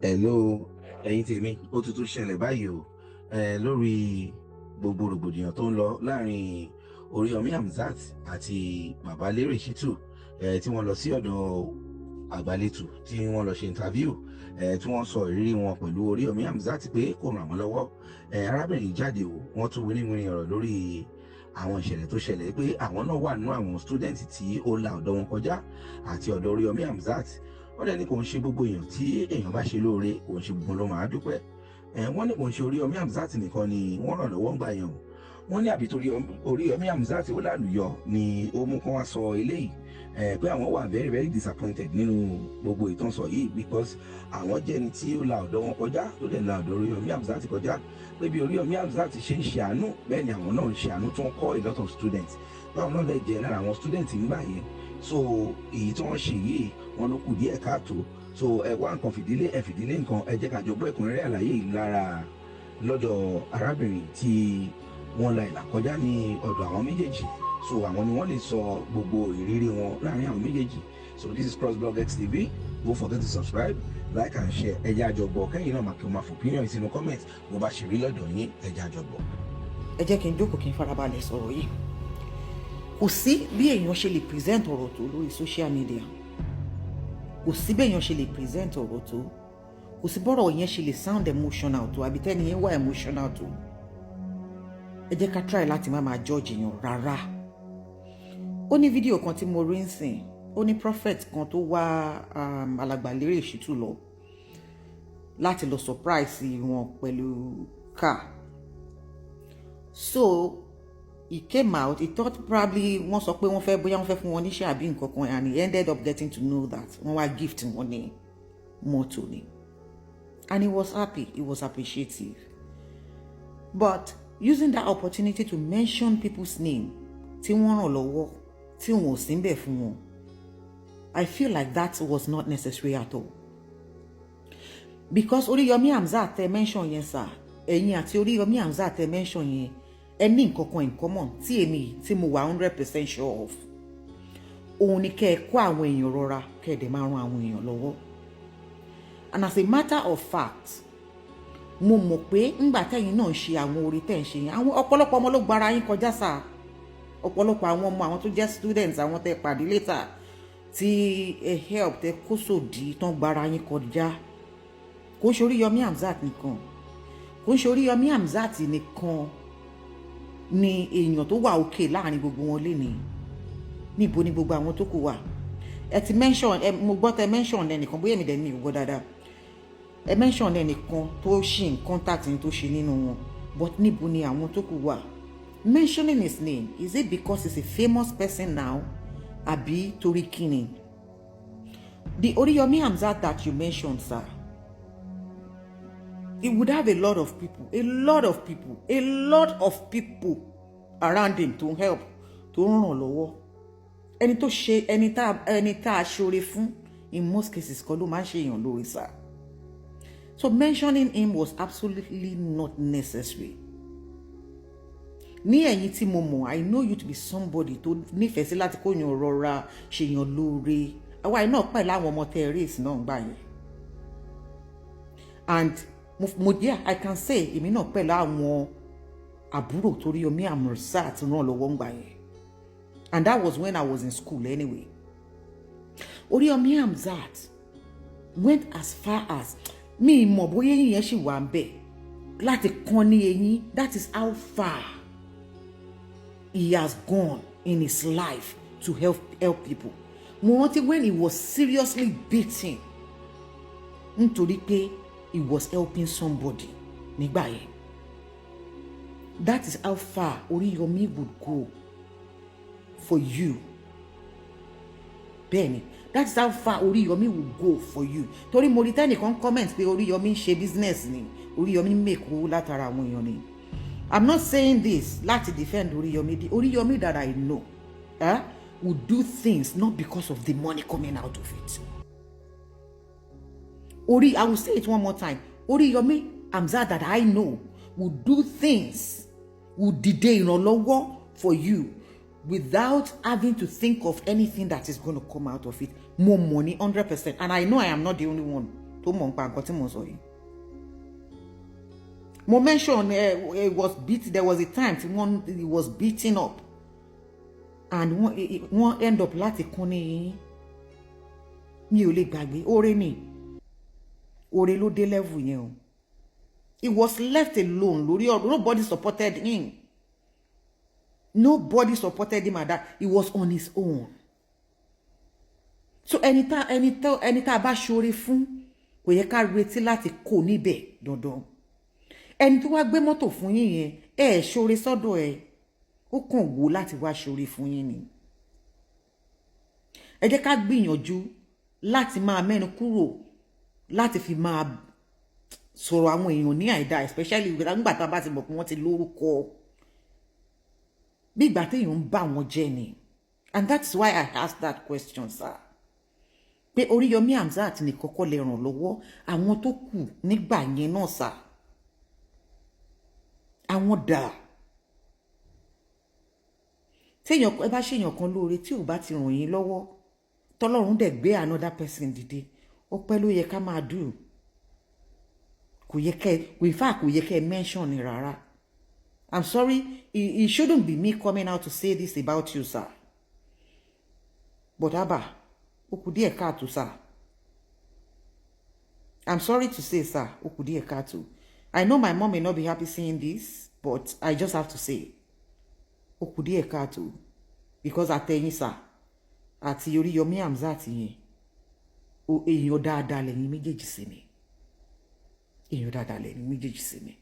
Hello, ẹ̀yin tèmi, ó tún tún ṣẹlẹ̀ báyìí o. Lórí gbogbo rògbòdìyàn tó ń lọ láàrin Oríyọmí Hamzat àti bàbá Lérè Shittu, tí wọ́n lọ sí ọ̀dọ̀ Àgbàlétù, tí wọ́n lọ ṣe interview, tí wọ́n sọ ìrírí wọn pẹ̀lú Oríyọmí Hamzat pé kò ràn wọ́n lọ́wọ́. Arábìnrin jáde o, wọ́n tún wíníwíní ọ̀rọ̀ lórí àwọn ìṣẹ̀lẹ̀ tó ṣẹlẹ̀, pé àwọn náà wà nínú àwọn student tí ó la ọ̀dọ̀ wọn kọjá àti ọ̀dọ̀ Oríyọmí Hamzat. Wọ́n dẹ̀ ní kò ń ṣe gbogbo èèyàn tí èèyàn bá ṣe lóore, kò ń ṣe gbogbo ló máa dúpẹ́. Wọ́n ní kò ń ṣe Oríyọmí Hamzat nìkan ni wọ́n ràn lọ́wọ́ ń gbà yẹn o. Wọ́n ní àbí torí Oríyọmí Hamzat ó lálùyọ ni ó mú kán wá sọ eléyìí, pé àwọn wà very very disappointed nínú gbogbo ìtàn sọ yìí, because àwọn jẹ́ni tí ó la ọ̀dọ̀ wọn kọjá, tó dẹ̀ la ọ̀dọ̀ Oríyọmí Hamzat kọjá, pé bí Oríyọmí Hamzat ṣe ń ṣe àánú, bẹ́ẹ̀ ni àwọn náà ń ṣe àánú, tó ń kọ́ a lot of students, báwọn náà lè jẹ́ lára àwọn students ńgbà yẹn. So èyí tí wọ́n ṣe yìí, wọ́n ló kù díẹ̀ káàtó. So ẹ wá nǹkan fìdílé, ẹ fìdílé nǹkan. Ẹ jẹ́ ká jọ gbọ́ ẹ̀kúnrẹ́rẹ́ àlàyé yìí lára lọ́dọ̀ arábìnrin tí wọ́n la ìlà kọjá ní ọ̀dọ̀ àwọn méjèèjì. So àwọn ni wọ́n lè sọ gbogbo ìrírí wọn láàrin àwọn méjèèjì. So this is Crossblog XTV. Don't forget to subscribe, like and share. Ẹ jẹ́ a jọ gbọ́, kẹ́yìn náà máa kí o máa fò opinion sínú comment bó bá ṣe rí lọ́dọ̀ yín. Ẹ jẹ́ a jọ gbọ́. Ẹ jẹ́ kí n jókòó, kí n farabalẹ̀ sọ̀rọ̀ yìí. Kò sí bí èèyàn ṣe lè present ọ̀rọ̀ tó lórí social media, kò sí bí èèyàn ṣe lè present ọ̀rọ̀ tó, kò sí bọ́rọ̀ yẹn ṣe lè sound emotional tó, àbí tẹ́ni yẹn wà emotional tó. Ẹ jẹ́ ká try láti má máa judge èèyàn rárá. Ó ní fídíò kan tí mo rí ń sìn, ó ní prophet kan tó wá Alàgbà Lérè Shittu lọ láti lọ surprise wọn pẹ̀lú car. So he came out, he thought probably wọ́n sọ pé wọ́n fẹ́, bóyá wọ́n fẹ́ fún wọn níṣẹ́ àbí nǹkan kan, and he ended up getting to know that wọ́n wá gift wọn ní mọ́tò ni, and he was happy, he was appreciative. But using that opportunity to mention people's name tí wọ́n ràn lọ́wọ́, tí wọn ò sí ń bẹ̀ fún wọn, I feel like that was not necessary at all, because Oríyọmí Hamzat tẹ mention yẹn sà, ẹ̀yin àti Oríyọmí Hamzat tẹ mention yẹn, ẹ ní nǹkan kan in common tí èmi tí mo wà 100% sure of. Òun ni kẹ́ ẹ kó àwọn èèyàn rọra, kẹ́ ẹ dẹ̀ máa ran àwọn èèyàn lọ́wọ́. And as a matter of fact, mo mọ̀ pé ńgbà tẹ́yìn náà ń ṣe àwọn orí tẹ́ ń ṣe yẹn, àwọn ọ̀pọ̀lọpọ̀ ọmọ ló gbára yín kọjá sáà. Ọ̀pọ̀lọpọ̀ àwọn ọmọ, àwọn tó jẹ́ students, àwọn tẹ́ pàdé later tí ẹ help, tẹ́ kó sòdí tán gbára yín kọjá. Kò ń ṣe Oríyọmí Hamzat nìkan, kò ń ṣe Oríyọmí Hamzat nìkan ni èèyàn tó wà òkè láàrin gbogbo wọn lénìí. Níbo ni gbogbo àwọn tó kù wà? Ẹ ti mention ẹ, mo gbọ́ tẹ mention ẹnìkan, bóyá èmi dẹ̀ ní ìwọ dáadáa. Ẹ mention ẹnìkan tó ṣì ń contact ní tó ṣe nínú wọn, but níbo ni àwọn tó kù wà? Mentioning his name, is it because he's a famous person now, àbí torí kíni? The Oriyomi Hamzat that you mentioned, sir, he would have a lot of people, a lot of people, a lot of people around him to help, tó ń ràn lọ́wọ́. Ẹni tó ṣe, ẹni tá a ṣoore fún, in most cases kọ́ ló máa ń ṣe èèyàn lóore sir. So mentioning him was absolutely not necessary. Ní ẹ̀yin tí mo mọ̀, I know you to be somebody tó nífẹ̀ẹ́ sí láti kóyàn rọra, ṣèyàn lóore. Àwa yìí náà pẹ̀lú àwọn ọmọ tẹ́ raise náà ń gbà yẹn, and mo, yeah, I can say èmi náà pẹ̀lú àwọn àbúrò tí Oríyọmí Hamzat ràn lọ́wọ́ ń gbà yẹn, and that was when I was in school anyway. Oríyọmí Hamzat went as far as, mi mọ̀ bóyá eyín yẹn ṣì wà ń bẹ̀, láti kán ní eyín. That is how far he has gone in his life to help people. Mo rántí when he was seriously beaten nítorí pé he was helping somebody nígbà yẹn. That is how far Oríyọmí would go for you. Bẹ́ẹ̀ni, that is how far Oríyọmí would go for you, torí mo rí tẹ́nìkan comment pé Oríyọmí ń ṣe business ni, Oríyọmí make owó látara àwọn èèyàn ni. I'm not saying this láti defend Oríyọmí. The Oríyọmí that I know, would do things not because of the money coming out of it. Ori, I will say it one more time, Oríyọmí Hamzat that I know would do things, would dìde ìrànlọ́wọ́ for you without having to think of anything that is going to come out of it. More money, 100%. And I know I am not the only one tó mọ̀ nípa nǹkan tí mo sọ yìí. Mo mention it was beat, there was a time tí wọ́n, he was beaten up and wọ́n end up láti kún ní yín. Mi ò lè gbàgbé. Oore ni, oore ló dé level yẹn o. He was left alone lórí ọ̀rọ̀. Nobody supported him, nobody supported him at that. He was on his own. So ẹni tá a bá ṣoore fún, kò yẹ ká retí láti kó níbẹ̀ dandan. Ẹni tó wá gbé mọ́tò fún yín yẹn, ẹ ẹ ṣoore sọ́dọ̀ ẹ, ó kàn wò láti wá ṣoore fún yín ni. Ẹ jẹ́ ká gbìyànjú láti máa mẹ́nu kúrò láti fi máa sọ̀rọ̀ àwọn èèyàn ní àìdá, especially nígbà tá a bá ti mọ̀ pé wọ́n ti lórúkọ, bí ìgbà téèyàn ń bá wọn jẹ́ ni. And that's why I asked that question, sir, pé Oríyọmí Hamzat ní kọ́kọ́ lè ràn lọ́wọ́, àwọn tó kù nígbà yẹn náà sà, àwọn dà? Téèyàn ẹ bá ṣèyàn kan lóore, tí ò bá ti ràn yín lọ́wọ́, tọ́lọ́run dẹ̀ gbé another person dìde, ọpẹ́ ló yẹ ká máa dùn. Kò yẹ kẹ́, in fact, kò yẹ kẹ́ mention ni rárá. I'm sorry, it shouldn't be me coming out to say this about you, sir, but abba, ó kù díẹ̀ káàtó, sir. I'm sorry to say, sir, ó kù díẹ̀ káàtó. I know my mom may not be happy seeing this, but I just have to say, ó kù díẹ̀ káàtó, because àtẹ̀yìn, sir, àti Oríyọmí Hamzat yẹn, èèyàn dáadáa lẹ́yìn méjèèjì sí mi, èèyàn dáadáa lẹ́yìn méjèèjì sí mi.